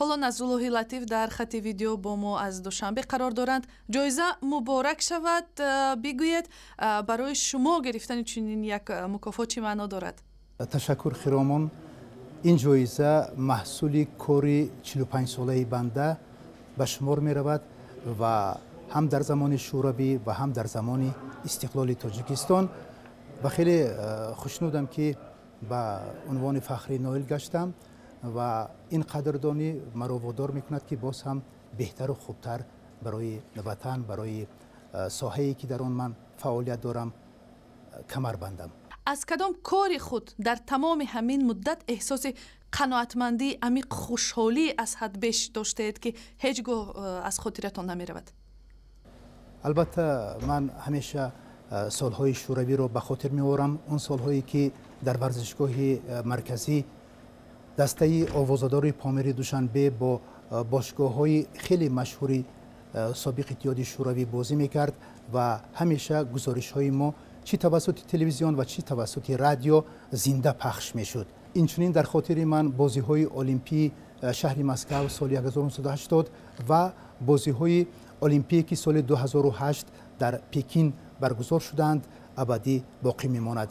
Ҳоло Назруллоҳи Латиф дар хати видео бо мо аз Душанбе қарор доранд. Ҷоиза муборак шавад. Бигӯед, барои шумо гирифтани чунин як мукофот чӣ маъно дорад? Ташаккур, Хиромон. Ин ҷоиза маҳсули кори 45-солаи банда ба шумор меравад ва ҳам дар замони Шӯравӣ ва ҳам дар замони истиқлоли Тоҷикистон. Ва хеле хушнудам, ки ба унвони фахрӣ ноил гаштам ва ин қадрдонӣ маро водор мекунад, ки боз ҳам беҳтару хубтар барои ватан, барои соҳае, ки дар он ман фаъолият дорам, камар бандам. Аз кадом кори худ дар тамоми ҳамин муддат эҳсоси қаноатмандии амиқ, хушҳолӣ аз ҳад беш доштаед, ки ҳеҷ гоҳ аз хотиратон намеравад? Албатта, ман ҳамеша солҳои Шӯравиро ба хотир меорам, он солҳое, ки дар варзишгоҳи марказӣ дастаи овозадори Помири Душанбе бо бошгоҳҳои хеле машҳури собиқ Иттиҳоди Шӯравӣ бозӣ мекард ва ҳамеша гузоришҳои мо чӣ тавассути телевизион ва чӣ тавассути радио зинда пахш мешуд. Инчунин дар хотири ман бозиҳои олимпии шаҳри Москав соли 1980 ва бозиҳои олимпие, ки соли 2008 дар Пекин баргузор шуданд, абадӣ боқӣ мемонад.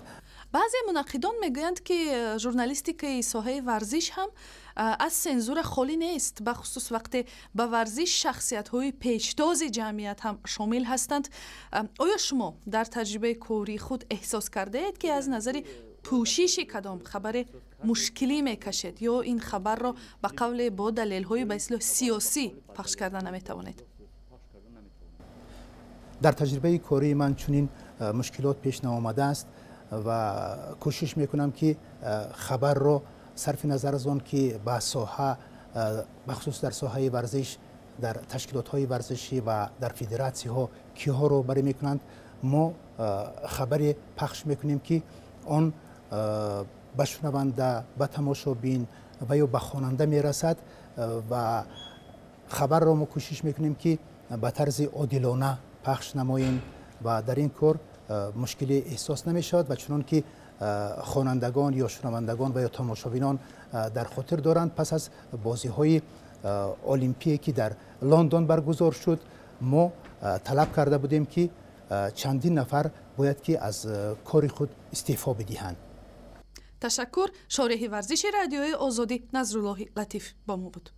Баъзе мунаққидон мегӯянд, ки журналистикаи соҳаи варзиш ҳам аз сензура холӣ нест, бахусус вақте ба варзиш шахсиятҳои пештози ҷамъият ҳам шомил ҳастанд. Оё шумо дар таҷрибаи кории худ эҳсос кардаед, ки аз назари пӯшиши кадом хабаре мушкилӣ мекашед ё ин хабарро ба қавле бо далелҳои ба истилоҳ сиёсӣ пахш карда наметавонед? Дар таҷрибаи кории ман чунин мушкилот пеш наомадааст ва кӯшиш мекунам, ки хабарро сарфи назар аз он ки ба соҳа, бахусус дар соҳаи варзиш, дар ташкилотҳои варзишӣ ва дар федератсияҳо киҳо роҳбарӣ мекунанд, мо хабаре пахш мекунем, ки он ба шунаванда, ба тамошобин ва ё ба хонанда мерасад. Ва хабарро мо кӯшиш мекунем, ки ба тарзи одилона пахш намоем ва дар ин кор мушкилӣ эҳсос намешавад. Ва чунон ки хонандагон ё шунавандагон ва ё тамошобинон дар хотир доранд, пас аз бозиҳои олимпие, ки дар Лондон баргузор шуд, мо талаб карда будем, ки чандин нафар бояд ки аз кори худ истеъфо бидиҳанд. Ташаккур. Шореҳи варзиши Радиои Озодӣ Назруллоҳи Латиф бо мо буд.